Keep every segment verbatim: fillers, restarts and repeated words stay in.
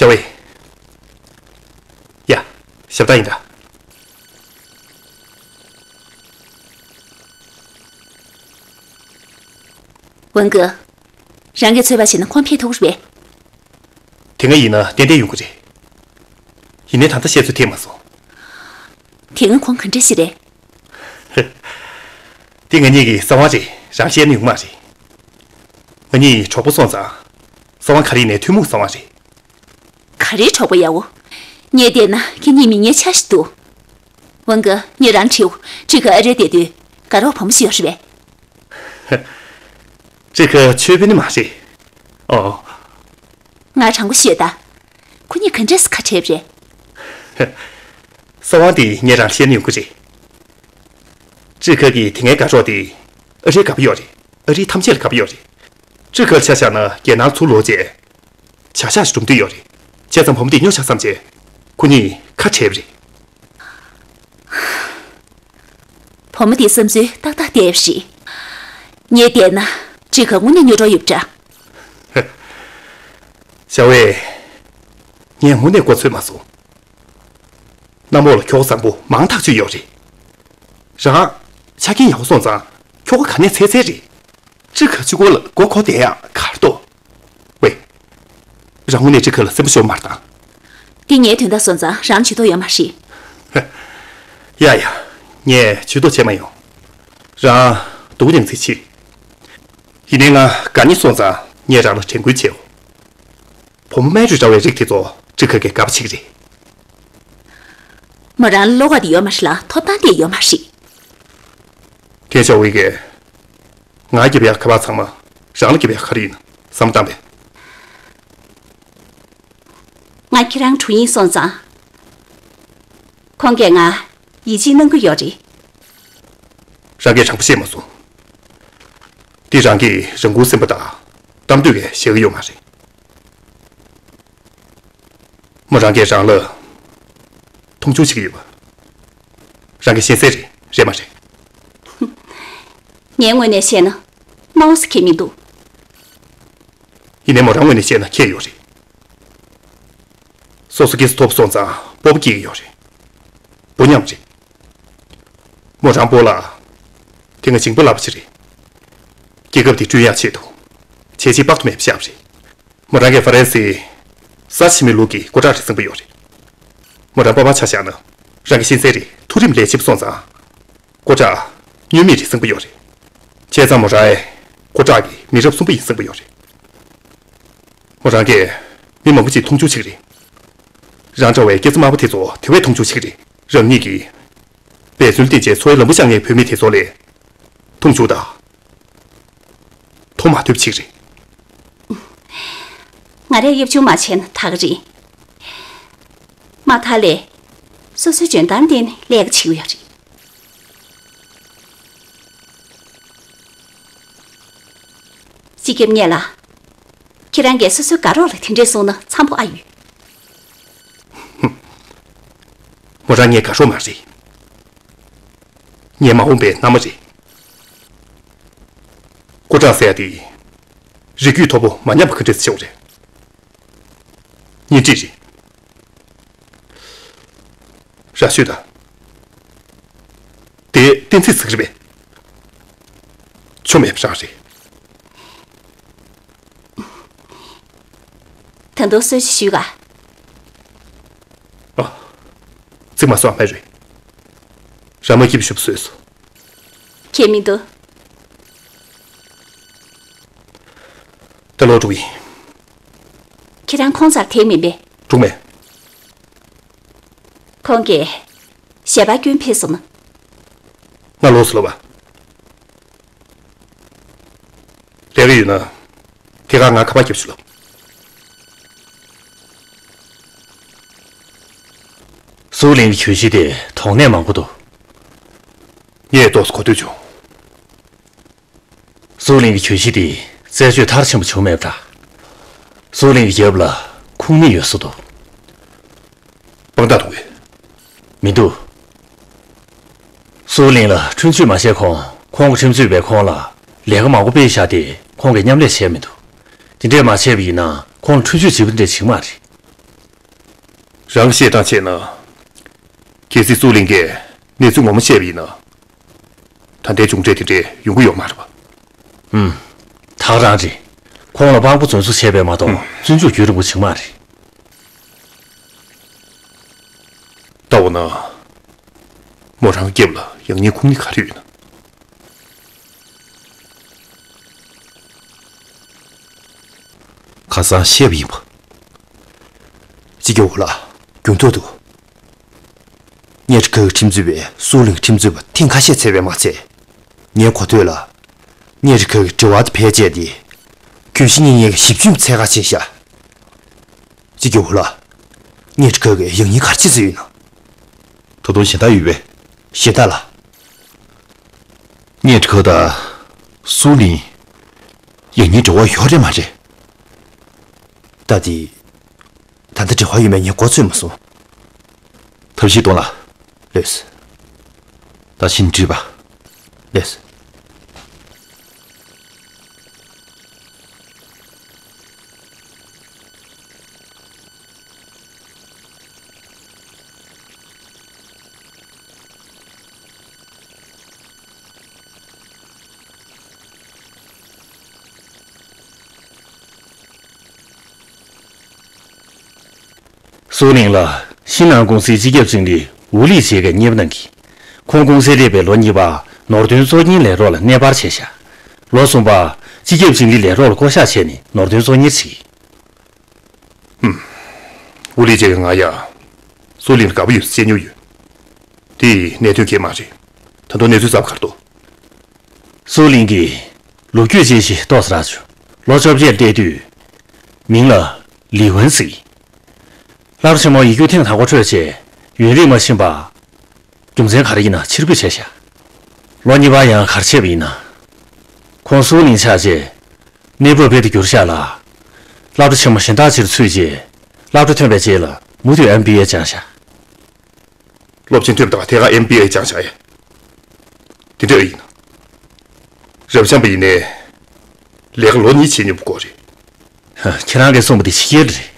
ཅའོ་ཝེ། ཡ། ཞབས་བཏགས་ཡིན་ད། ཝུན་ཀེ། རང་གིས་ཚོད་དཔག་བྱས་ན་ཁོང་ཕེབས་ཐུབ་ཀྱི་རེད་པས། དེ་སྔ་ཡིན་ན་ཏན་ཏན་ཡོང་གི་རེད། ཡིན་ནའི་ད་ལྟ་བཤད་ཚོད་ཐིག་མ་སོང་། དེ་སྔ་ཁོང་ག་འདྲ་ཞིག་རེད། དེ་ང་གཉིས་ཀྱི་གསང་བ་རེད། རང་བཤད་ན་ཡོང་མ་རེད། ང་གཉིས་གྲོགས་པོ་སོང་ཙང་། གསང་བ་ག་རེ་ཡིན་ནའི་ཐུན་མོང་གི་གསང་བ་རེད། ག་རེའི་གྲོགས་པོ་ཡ་བོ། ངས་བལྟས་ན་ཁྱེད་གཉིས་མི་ཉན་ཆ་ཞིག་འདུག་ཝུན་ཀེ། ངས་རང་དྲིའོ། ཁྲི་ཁ་ཨ་རིར་བསྡད་དུས་དགའ་རོགས་བུ་མོ་ཞིག་ཡོད་རེད་པས། ཁྲི་ཁ་ཆོས་དཔོན་ནི་མ་རེད། ཨོ། ང་དྲང་པོ་ཤོད་ད། ཁོ་གཉིས་ག་འདྲས་སེ་ཁ་བྲལ་བ་རེད། གསང་བ་འདི་ངས་རང་ལ་བཤད་ན་ཡོང་གི་རེད། ཁྲི་ཁ་གི་དེ་སྔའི་དགའ་རོགས་དེ་ཨ་རིར་དགའ་པོ་ཡོད་རེད། ཨ་རི་ཐམས་ཅད་ལ་དགའ་པོ་ཡོད་རེད། ཁྲི་ཁ་ལ་ཆ་བཞག་ན་རྒྱལ་ནང་ཚུར་ལོག་རྗེས། བྱ་གཞག་ཞིག་སྒྲུབ་འདོད་ཡོད་རེད། བྱས་ཙང་བུ་མོ་དེ་སྨྱོ་བཞག་བསམ་བྱས། ཁོ་གཉིས་ཁ་བྲལ་བ་རེད། བུ་མོ་དེའི་བསམ་ཚུལ་ཏག་ཏག་བལྟས་པ་རེད། ངས་བལྟས་ན་ཁྲི་ཁ་དངོས་གནས་སྨྱོ་གྲོགས་ཡོད་པ་འདྲ། ཞའོ་ཝེ། ངས་དངོས་གནས་མགོ་ཚོད་མ་སོང་། གནམ་འོག་ལ་ཁྱོ་ག་བཟང་པོ་མང་ཐག་ཆོད་ཡོད་རེད། རང་། ཆ་རྐྱེན་ཡག་པོ་སོང་ཙང་ཁྱོ་ག་ག་ནས་འཚོལ་འཚོལ་རེད། ཁྲི་ཁ་གཅིག་པོ་ལ་མགོ་འཁོར་བསྡད་ཡག་ག་རེ་འདུག་ཝེ། རང་དངོས་གནས་ཁྲི་ཁ་ལ་སེམས་པ་ཤོར་མ་བཏང་། འདི་ངའི་དོན་དག་སོང་ཙང་རང་ཇུས་གཏོགས་ཡོད་མ་རེད། ཡ་ཡ། ངས་ཇུས་གཏོགས་བྱས་མ་ཡོང་། རང་སྡུག་མྱངས་ཚེ་ཕྱིས། ཡིན་ནའི་ང་དགའ་ཉེ་སོང་ཙང་ངས་རང་ལ་དྲན་སྐུལ་བྱེད། བུ་མོ་མེ་རི་འདྲ་བའི་རིགས་དེ་ཚོ་ཁྲི་ཁ་གིས་དགའ་པོ་བྱེད་ཀྱི་རེད། མོ་རང་ལ་བློ་ཁོག་དེ་ཡོད་མ་རེད་ལ་ཐོབ་ཐང་དེ་ཡོད་མ་རེད། ཁྱེད་ཅའོ་ཝེ་གིས། ང་རྒྱབ་ཡག་ཁ་པར་ཚང་མ་རང་ལ་རྒྱབ་ཡག་ག་རེ་ཡིན་བསམ་བློ་བཏང་པས། ང་ཁྱེད་རང་དྲུང་ཡིན་སོང་ཙང་། ཁོང་གིས་ང་ཡིད་ཆེས་གནང་གི་ཡོད་རེད། རང་གིས་དྲང་པོ་བཤད་མ་སོང་། འདི་རང་གིས་རང་ཁུངས་སེམས་པ་དང་གཏམ་འདོད་ཀྱིས་བཤད་ཀྱི་ཡོད་མ་རེད། མོ་རང་གིས་རང་ལ་མཐོང་ཆུང་བྱེད་ཀྱི་ཡོད་པ། རང་གིས་ཤེས་གསལ་རེད། རེད་མ་རེད། ངའི་ངོས་ནས་བཤད་ན་སྣང་བ་ཟེར་མཁན་མི་འདུག་ཡིན་ནའི་མོ་རང་ངོས་ནས་བཤད་ན་ཁྱད་ཡོད་རེད། སོ་སོ་སྐྱེས་སུ་ཐོབ་སོང་ཙང་སྤོབས་པ་སྐྱེ་གི་ཡོད་རེད། བུ་མཉམ་རེད། མོ་རང་སྤོ་ལགས། དེ་སྔ་ཞིང་པ་རླབས་ཆེ་རེད། རྒྱལ་ཁབ་དེ་བསྐྲུན་ཡག་ཆེད་དུ། བྱས་རྗེས་དཔག་ཏུ་མེད་པ་བཞག་པ་རེད། མོ་རང་གིས་ཧྥ་རན་སིའི་ས་ཆ་ཆེན་མོའི་ལུགས་ཀྱི་སྐུ་དྲག་རེ་ཟིན་པ་ཡོད་རེད། མོ་རང་སྤོ་བ་ཆ་བཞག་ན་རང་གི་ཤེས་ཚད་རེད། མཐོ་རིམ་ལས་བྱེད་པ་སོང་ཙང་། སྐུ་དྲག་སྨྱོན་མི་རེད་ཟེར་གྱི་ཡོད་རེད། བྱས་ཙང་མོ་རང་ཨེ་སྐུ་དྲག་གི་མི་རབས་གསུམ་པ་ཡིན་ཟེར་གྱི་ཡོད་རེད། མོ་རང་གིས་མི་མང་པོ་ཅིག་མཐོང་ཆུང་བྱེད་ཀྱི་རེད། རང་འདྲ་བའི་སྐྱེས་ཚེ་དམར་པོ་དེ་ཚོ་དེ་བས་མཐོང་ཆུང་བྱེད་ཀྱི་རེད། རང་ཉིད་ཀྱིས་འབད་བརྩོན་བསྟེན་བྱས་འཚོ་བའི་ལམ་བུ་བཅངས་མཁན་བུད་མེད་དེ་ཚོ་ལས་མཐོང་ཆུང་དང་། མཐོང་མ་ཐུབ་ཅིག་རེད། ང་རས་གཡབ་ཆུང་མ་བྱས་ན་ད་ག་རེད། མ་མཐའ་ལས། སོ་སོའི་འཇོན་ཐང་བརྟེན་ནས་ལས་ཀ་བྱེད་ཀྱི་ཡོད་རེད། སྤྱི་ཁྱབ་ངེད་ལ། ཁྱེད་རང་གིས་སོ་སོའི་དགའ་རོགས་ལ་དེ་འདྲས་གསུངས་ན་འཚམ་པོ་ཨ་ཡོད། མོ་རང་ངའི་དགའ་རོགས་མ་རེད། ངའི་མ་འོངས་པའི་མནའ་མ་རེད། སྐུ་དྲག་ཟེར་ཡ་དེ། རིགས་རྒྱུད་མཐོ་པོ་མ་ཉམས་པ་ག་འདྲས་ཆེ་བ་རེད། གཉེན་སྒྲིག་རེད། ར་ཤོད་དང་། དེ་བསྟན་རྩིས་ཟིག་རེད་པས། ཆོ་མེད་པ་རང་རེད། ད་དུང་གསོལ་ཇ་ཞུས་ག་ཨ། ཚིག་མ་སོང་ཨ་མ་རེད། ར་མ་སྐྱིད་པོ་ཞུ་བཟོས་སོ། ཁྱད་མི་འདུག་ད་ལོག་འགྲོ་གི་ཡིན། ཁྱེད་རང་ཁོང་རྩར་དེད་མིན་པས། འགྲོ་མེད། ཁོང་གིས་ཞལ་པར་སྐྱོན་ཕེབས་སོང་ན། ང་ལོགས་སུ་ལོག་པ། ལས་ཀ་ཡོད་ན། དེ་ག་ང་ཁ་པར་རྒྱབ་ཞུ་ལོ། སུའུ་ལིང་གི་གྱོད་གཞི་དེ་དོགས་གནད་མང་པོ་འདུག་ངས་ཏོག་ཙམ་གོ་ཐོས་བྱུང་། སུའུ་ལིང་གི་གྱོད་གཞི་དེ་རྩད་གཅོད་མཐར་ཕྱིན་པ་བྱུང་མེད་པ་འདྲ། སུའུ་ལིང་གི་རྒྱབ་ལ་ཁུངས་མེད་ཡོད་བཟོ་འདུག་དཔང་རྟགས་འདུག་གས། མི་འདུག་སུའུ་ལིང་ལ་ཁྲིམས་གཅོད་མ་བྱས་གོང་ཁོང་གི་ཁྲིམས་རྩོད་པས་ཁོང་ལ་ལས་ཀ་མང་པོ་སྤྲད་བཞག་སྟེ་ཁོང་གིས་མཉམ་ལས་བྱས་མི་འདུག་དེ་འདྲས་མ་བྱས་པ་ཡིན་ན་ཁོང་ལ་ཁྲིམས་གཅོད་བྱེད་པ་འདྲས་བྱེད་ཀྱི་མ་རེད། རང་གི་བཤད་སྟངས་བྱས་ན། གལ་སྲིད་སུའུ་ལིང་གིས་གནས་ཚུལ་ངོ་མ་བཤད་པ་ཡིན་ན། ད་ལྟའི་གཞུང་འབྲེལ་དེ་འདྲས་ཡོང་གི་ཡོད་མ་རེད་པ། ཨུམ། ད་ག་རང་རེད། ཁོང་ལ་དཔང་པོ་བཙོན་བཟོ་བྱས་པས་མ་གཏོགས་ཨུམ། བཙོན་འཇུག་བརྒྱུད་རིང་པོ་བྱུང་མ་རེད། ལྟ་འོ་ན། མོ་རང་སྐེབས་ལ་ཡང་སྙིང་ཁུངས་ནི་ག་རེ་ཡོད་ན། ཁ་སང་བཤད་པ་ཡིན་པ། སྤྱི་ཁྱབ་འོ་ལགས། རྒྱུན་ཐོག་ཏུ། གཉའ་ཁྲི་ཁ་གི་ཁྲིམས་རྩོད་པས་སུའུ་ལིང་ཁྲིམས་རྩོད་པ་ཐེངས་ཁ་ཤས་བཙལ་བས་མ་ཚད། ངའི་གོ་ཐོས་ལ། གཉའ་ཁྲི་ཁ་གི་དྲི་བ་དེ་བེད་སྤྱད་དེ། གྱོད་གཞི་གཉིས་གཉིས་ཀྱི་ཞིབ་དཔྱོད་འཚོལ་ག་ཕྱིན་ཤག་སྤྱི་ཁྱབ་འོ་ལགས། གཉའ་ཁྲི་ཁ་གིས་ཡང་སྙིང་ག་རེ་བྱེད་རྩིས་ཡོད་ན། ད་དུང་གཞན་དག་ཡོད་པས། གཞན་དག་ལ། གཉའ་ཁྲི་ཁ་དང་། སུའུ་ལིང་། ཡང་སྙིང་འབྲེལ་བ་ཡོད་རེད་མ་རེད། ད་དེ། ད་ལྟ་འབྲེལ་བ་ཡོད་མེད་ངས་མགོ་ཚོད་མ་སོང་། ཐབས་ཤེས་གཏོང་ལ། ལགས་སོ། ད་ཕྱིན་དྲིས་པ། ལགས་སོ། སུའུ་ལིང་ལ་ཤིན་ནན་ཀུང་སིའི་སྤྱི་ཁྱབ་ཚོང་ལས་ཝུ་ལི་ཅེ་གིས་མཉེས་པོ་གནང་གིས། ཁོང་ཀུང་སི་སླེབས་པའི་ལོ་གཉིས་པ་ནོར་དོན་གཙོ་གཉེར་ལས་རོགས་ལ་གནས་སྤར་བྱས་ཤག་ལོ་གསུམ་པ་སྤྱི་ཁྱབ་ཚོང་ལས་ལས་རོགས་ལ་བསྐོ་གཞག་བྱས་ནས་ནོར་དོན་གཙོ་གཉེར་བྱེད་ཀྱི། ཧུམ། ཝུ་ལི་ཅེ་གིས་ང་ཡ། སུའུ་ལིང་ལ་དགའ་པོ་ཡོད་ཟེར་བཤད་མྱོང་ཡོད། དེ་ཡི་གནད་དོན་གང་ཡང་མ་རེད། ད་དུང་གནས་ཚུལ་གསར་པ་ག་རེ་འདུག་སུའུ་ལིང་གིས་ལོ་རྒྱུས་ཅན་ཞིག་ཏོག་ཙམ་རག་བྱུང་། ལོ་བཅོ་བརྒྱད་བསྡད་དུས། མིང་ལ་ལི་ཝུན་ཟེར། ལྷ་བྲོ་ཆེན་མོ་ཡིག་རྒྱུགས་ཐེངས་དང་པོ་འཕྲོད་རྗེས་ཡུན་རིང་མ་ཕྱིན་པར། རྒྱུ་མཚན་ག་རེ་ཡིན་ན་ཕྱིར་འབུད་བྱས་ཤག་ལོ་གཉིས་པ་ཡང་ག་རེ་བྱས་པ་ཡིན་ན། ཁོང་སུའུ་ལིང་ཆགས་རྗེས། གནས་བབ་རྦད་དེ་འགྱུར་ཤག་ལ། སློབ་གྲྭ་ཆེན་མོ་གཞན་དག་ཅིག་ལ་ཚུད་རྗེས། སློབ་གྲྭ་ཐོན་པའི་རྗེས་ལ་མུ་མཐུད་ཨེམ་བི་ཨེ་སྦྱངས་ཤག་སློབ་ཆེན་ཐོན་པ་དང་དེ་ག་ཨེམ་བི་ཨེ་སྦྱངས་བཞག་ཡ། དེ་འདྲ་ཡིན་ན། རབ་འབྱམས་པ་ཡིན་ནའི། ལས་ཀ་ལོ་གཉིས་བྱེད་མྱོང་བ་དགོས་རེད། ཧ། ཁྱེད་རང་གིས་གསུངས་པ་དེ་ཕྱི་རྒྱལ་རེད།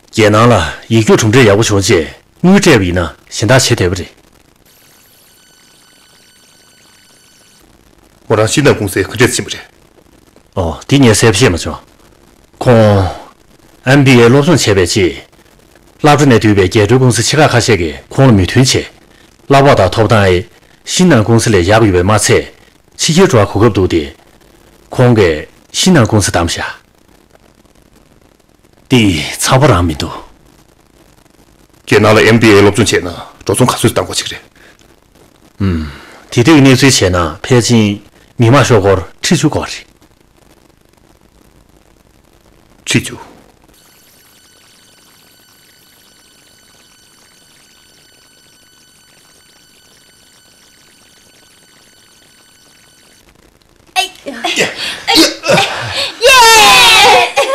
རྒྱལ་ནང་ལ་ཡིག་རྒྱུགས་གྲུབ་འབྲས་ཡག་པོ་བྱུང་རྗེས་དངུལ་སྤྲད་པ་ཡིན་ན་གཞན་དག་བྱེད་བདེ་པོ་རེད། མོ་རང་ཤིན་ནན་ཀུང་སིའི་ག་འདྲས་ཕྱིན་པ་རེད། ཨོ། དེ་ངས་གསལ་པོ་ཤེས་མ་བྱུང་། ཁོང་ཨེམ་བི་ཨེ་སློབ་སྦྱོང་བྱས་པའི་རྗེས། སློབ་གྲྭ་ནས་བསྡུས་པའི་རྒྱལ་སྒྲོལ་ཀུང་སི་ཕྱེད་ཀ་ཁ་ཤས་ཀྱིས་ཁོང་ལ་མོས་མཐུན་བྱས། གླ་ཕོགས་དང་ཐོབ་ཐང་ཨེ་ཤིན་ནན་ཀུང་སི་ལས་ཡག་ཡོད་པས་མ་ཚད། ཕྱི་རྒྱལ་འགྲོ་བར་གོ་སྐབས་འདུག་སྟེ། ཁོང་གིས་ཤིན་ནན་ཀུང་སི་བདམས་བཞག་དེ་ཚ་པོ་རང་མི་འདུག་རྒྱལ་ནང་ལ་ཨེམ་བི་ཨེ་སློབ་སྦྱོང་བྱས་ན་འགྲོ་སོང་ག་ཚོད་བཏང་དགོས་ཀྱི་རེད། ཨུམ། དེ་དུས་གནས་ཚུལ་བྱས་ན་ཕལ་ཆེར་མི་མང་ཤོག་སྒོར་ཁྲི་བཅུ་འགོར་རེད། ཁྲི་བཅུ།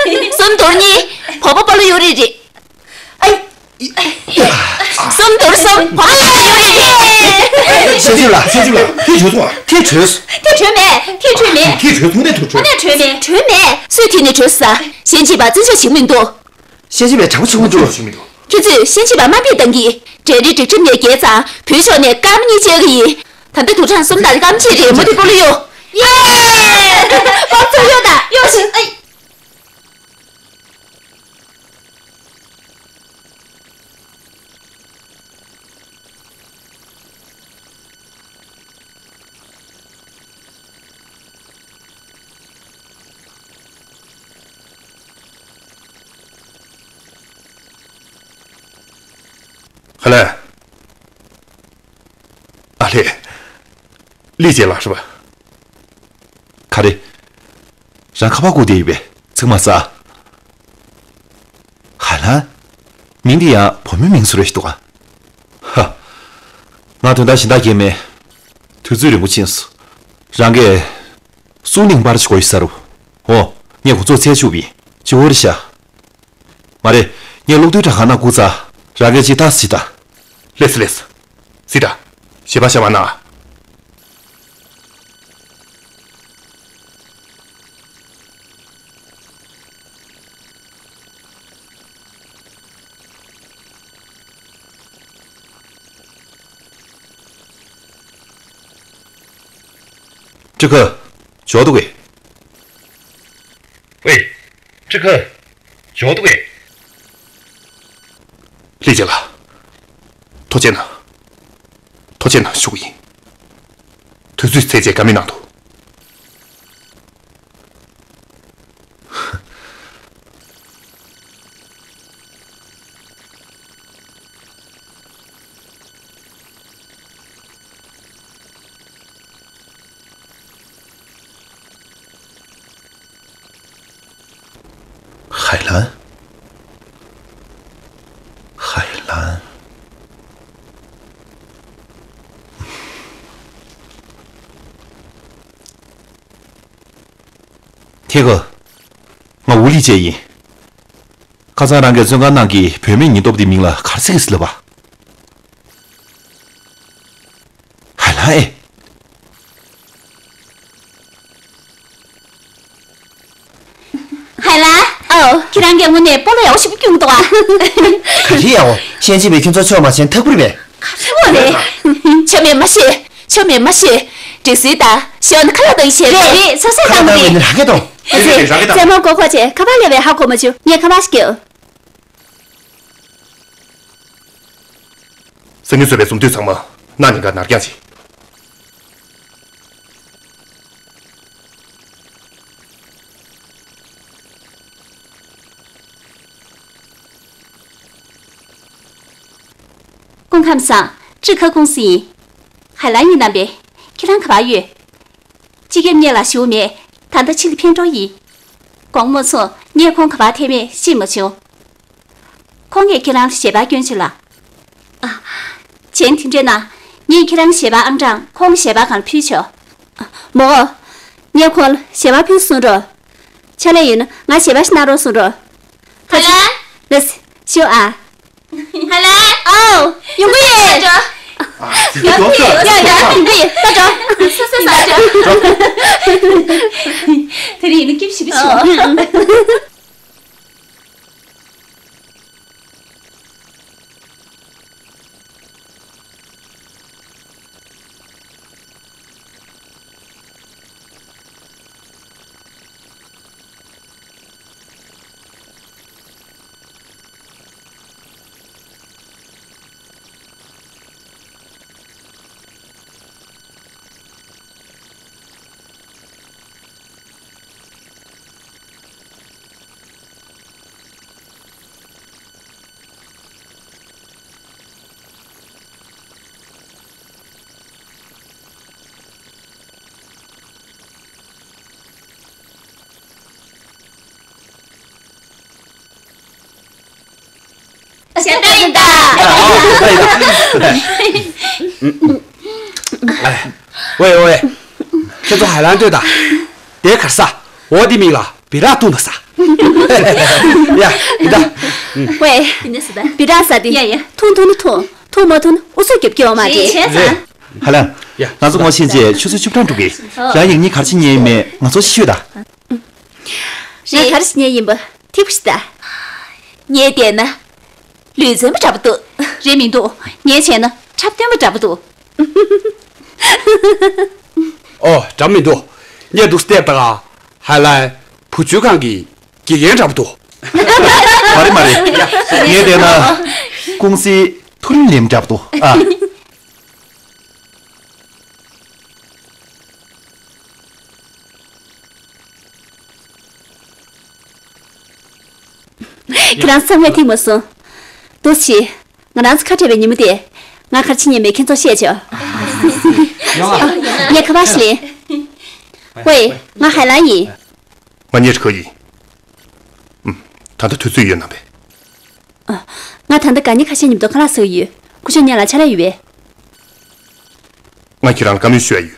ཡེ། སུམ་དོར་གཉིས། བོད་པ་པ་ལོ་ཡོད་རེད་རེད། ཨེ། སུམ་དོར་གསུམ། བོད་པ་པ་ལོ་ཡོད་རེད་རེད། ཤེས་བྱེད་ལ། ཤེས་བྱེད་ལ། ཐེ་བྱོས་སོང་ཨ། ཐེ་བྱོས། ཐེ་བྱོས་མེད། ཐེ་བྱོས་མེད། ཐེ་བྱོས་སོང་ནས། ཐེ་བྱོས་ཐེ་བྱོས་མེད། སུས་ཐེ་ནས་བྱོས་ས། ཤེས་བྱེད་པ་བཙན་བྱོལ་བྱེད་མི་འདུག་ཤེས་བྱེད་པའི་དྲང་པོ་བྱེད་མི་འདུག་ཁྱེད་ཚོས་ཤེས་བྱེད་པ་དམའ་འབེབས་བཏང་གི། གྲལ་རིམ་སྒྲིག་ཁྲིམས་ནས་བརྒལ་ཙང་བོད་ཕྱོགས་ནས་སྐར་མ་གཉིས་བཅད་གི་ཡིན། ད་ལྟ་དུག་སྦྲང་གསུམ་དང་སྐར་མ་གཅིག་རེད། མུ་མཐུད་སྤོ་ལོ་གཡོག་ཡེ། པགས་ཚུགས་གཡོག་དང་གཡོག་ཤིག་ཨེ། ཧ་ལས། ཨ་ལས། ལི་ཅེ་ལགས་རེད་པ། ག་རེ། རང་ཁ་པར་བསྐུར་བསྡད་ཡོད་པས་ཚིག་མ་ཟ། ཧ་ལ། མིང་འདི་ཡང་བུ་མོའི་མིང་བཟོ་འདྲ་ཞིག་འདུག་ག་ཧ། ང་དོན་དག་གཞན་དག་གང་ཡང་མེད། དུས་ཚོད་རིང་པོ་ཕྱིན་སོང་། རང་གིས་སུའུ་ལིང་པར་ཞིག་དགོས་ཡོད་ཟེར་རོ། འོ། ངས་ཁོ་ཚོར་འཚོལ་བཅུག་པ་ཡིན། གཅིག་པོ་རེད་ཤག་མ་རེད། ངས་གློག་རྡུལ་དྲ་ཁང་ནང་བསྐུར་ཚར། རང་གིས་ཅིག་ལྟ་ཟེར་ད། ལེགས་སོ་ལེགས་སོ། ཟེར་ད། ཞེ་པོ་ཞེ་པོ་གནང་ཨ། ཀྲི་ཁ། ཇོ་དུ་གེ། ཝེ། ཀྲི་ཁ། ཇོ་དུ་གེ། ལི་ཅེ་ལ། ཐོ་ཅེ་ན། ཐོ་ཅེ་ན་ཞུ་གི་ཡིན། དུས་ཚོད་ཚད་ཅེས་དགའ་མི་ནང་དུ། ཧའེ་ལན། ཧའེ་ལན། ཐེ་གོ། ང་ཝུ་ལི་ཅེ་ཡིན། ཁ་སང་རང་གིས་བཙོན་ཁང་ནང་གི་བུད་མེད་ཉེན་རྟོག་པ་དེའི་མིང་ལ་ག་རེ་ཟེར་གི་ཟེར་ལབ་པ། ཧའེ་ལན་ཨེ། ཧའེ་ལན། ཨོ། ཁྱེད་རང་གིས་དངོས་གནས་སྤོ་ལོ་ཡག་པོ་ཞིག་བསྐྱོན་འདུག་ཨ། ག་རེ་ཡག་པོ། ཤེས་བྱེད་པའི་ཁྱོད་ཚོ་ཆོག་མ་བྱན་ཐག་པུར་བས། ག་རེ་བ་རེད། ཆོ་མེད་མ་ཤེས། ཆོ་མེད་མ་ཤེས། འགྲིག་སྲིད་ད། ཞོ་ནི་ཁ་ལག་དང་ཡི་ཤེས་རེད། རེད། སོ་སོས་ཁ་ལག་བཏང་བ་རེད། ནི་རང་གིས་གཏོང་། ཨ་ཙི། རྩེད་མོ་མགོ་འཁོར་བྱས་ཁ་པར་ལས་པའི་ཧ་གོ་མ་བྱུང་། ངས་ཁ་པར་ཞིག་བརྒྱབ། སང་ཉིན་བཟོས་པའི་འཛོམས་འདུས་ཚང་མ་གནངས་ཉིན་ཀ་ནར་འགྱངས་བྱེད། སྐུ་ཁམས་བཟང་། ཀྲི་ཁ་ཀུང་སི་ཡིན། ཧའེ་ལན་ཡིན་ནམ་པས། ཁྱེད་རང་ག་པར་ཡོད། སྤྱི་ཁྱབ་ངེད་ལ་ཞུ་མེད། ད་ལྟ་ཕྱི་ལ་ཕེབས་འགྲོ་ཡིན། དགོང་མོ་ཚོ་ངས་ཁོང་ག་པར་ཐེབས་མེད་ཤེས་མ་བྱུང་། ཁོང་གིས་ཁྱེད་རང་ལ་ཞལ་པར་བསྐྱོན་བྱུང་ལ། ཨ། བྱས་ན་དེ་འདྲས་ན། ངས་ཁྱེད་རང་ཞལ་པར་ཨང་གྲངས་ཁོང་གི་ཞལ་པར་སྒང་ལ་ཕུལ་ཆོག་མོ། ངས་ཁོང་ལ་ཞལ་པར་ཕུལ་གསུང་རོགས། ཕྱག་ལས་ཡིན་ན་ང་ཞལ་པར་ཞིག་གནང་རོགས་གསུང་རོགས། ཧ་ལན། ལགས་སེ། ཞུ་ཨ། ཧ་ལན། ཨོ། ཡོང་གི་ཡོད། ཡ་ཡ། ཡོང་གི་ཡོད། ད་འགྲོ། སོ་སོ་ས་འགྲོ། དེ་རིང་ཡིན་ན་སྐྱིད་ཞིག་བྱུང་། ཞེ་དྲག་ཡིན་ད། ཝེ་ཝེ། ཁྱེད་ཚོ་ཧ་ལན་ལྟོས་དང་། དེ་གར་ས། འོ་དེ་མིང་ལ་བི་རག་ཐུང་ད་ས། ཡ། བི་རག་ཝེ། བི་རག་ས་དེ། ཡ་ཡ། ཐུང་ཐུང་ནི་ཐུང་། ཐུང་མ་ཐུང་ནི་ཨུ་ཚུགས་རྒྱབ་ཀྱི་ཡོད་མ་རེད། རེད་བྱས་ཙང་། ཧ་ལན། ཡ། ང་ཚོ་ངོ་ཤེས་རྗེས་ཆུ་ཚོད་བཅུ་གྲངས་འགྲོ་གི། ཨོ། རང་ཡིག་གཉིས་ག་རེ་བྱེད་མཁན་ཡིན་མེད་ང་ཚོ་ཤོད་ད། ང་ག་རེ་བྱེད་མཁན་ཡིན་པ་ཐིག་པ་ཞིག་ད། ངས་བལྟས་ན། ལུས་རྩལ་པ་འདྲ་པོ་འདུག་རེད་མི་འདུག་ངས་བྱས་ན་འཁྲབ་སྟོན་པ་འདྲ་པོ་འདུག་ཨོ་འདྲ་མི་འདུག་ངས་འདུག་བལྟས་ད་ག་ཧ་ལན་བུ་བཅོལ་ཁང་གི་དགེ་རྒན་འདྲ་པོ་འདུག་མ་རེད་མ་རེད། ངས་བལྟས་ན་ཀུང་སིའི་མཐོ་རིམ་ལས་མི་འདྲ་པོ་འདུག་ཨ། ཁྱེད་རང་ཚང་མས་ཐིག་མ་སོང་། འདུག་སེ། ང་རང་ཚོ་ཁ་བྲལ་བའི་ཉིན་མོ་དེ། ང་ག་རེ་བྱེད་མཁན་མེད་ཁྱེད་ཚོར་བཤད་ཆོག་ངས་ཁ་པར་ཞིག་ལེན། ཝེ། ང་ཧའེ་ལན་ཡིན། ང་ཉེ་ཁ་ཡིན། ཨུམ། ད་ལྟ་དུས་ཚོད་ཡོད་ན་པས། ང་ད་ལྟ་དགའ་ཉེ་ཁ་ཤས་མཉམ་དུ་ཁ་ལག་ཟ་གི་ཡོད། སྐུ་ཞབས་ཉེ་ལ་ཕྱག་ལས་ཡོད་པས། ང་ཁྱེད་རང་ལ་བཀའ་མོལ་ཞུ་ཡ་ཡོད།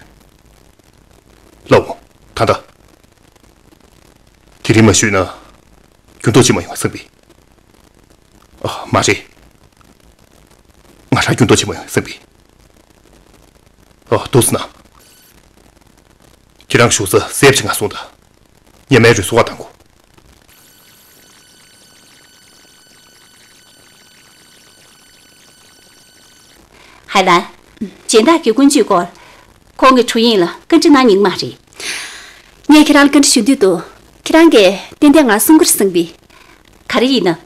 ལགས་འོང་། ད་ལྟ། དེ་རིང་མ་ཞུས་ན། འགྱུར་ལྡོག་ཅིག་མ་ཡོང་བསམ་པས། ཨ། མ་རེད། ང་རང་འགྱུར་ལྡོག་ཅིག་མ་ཡོང་བསམ་པས། ཨ། འདུག་སེ་ན། ཁྱེད་རང་བཞུགས་ས་སེབ་ཆེ་ང་སོང་དང་། ཉི་མའི་རུ་སོ་བ་དང་གོ། ཧའེ་ལན། སྦྱིན་བདག་གི་ཀུན་སྤྱོད་སྐོར། ཁོང་གི་ཁྲུ་ཡིན་ལ་བཀའ་འདྲི་གནང་མྱོང་མ་རེད། ངས་ཁྱེད་རང་ལ་བཀའ་འདྲི་ཞུ་འདོད་འདུག་ཁྱེད་རང་གིས་ཏན་ཏན་ང་གསུང་གི་རེད་བསམ་གི། ག་རེ་ཡིན་ན།